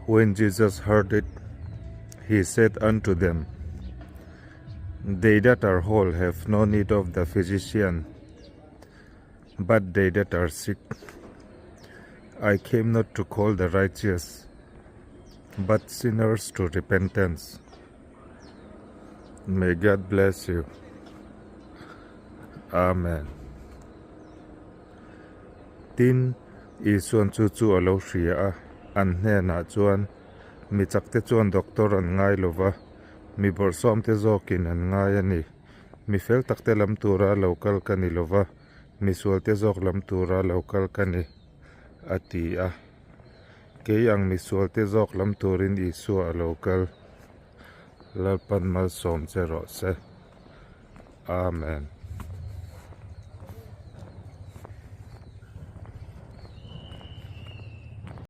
When Jesus heard it, he said unto them, They that are whole have no need of the physician, but they that are sick. I came not to call the righteous, but sinners to repentance. May God bless you. Amen. Tin, Isuan chu chu a lo hria a, an hnenah chuan, Mi chakte chuan doctor an ngai lo va, mi bawrhsawmte zawkin an ngai a ni. Mi fel takte lam tura lo kal ka ni lo va, mi sualte zawk lam tura lo kal ka ni, a ti a. Kei ang mi sualte zawk lam turin Isua a lo kal. Lalpan malsawm che rawh se. Amen.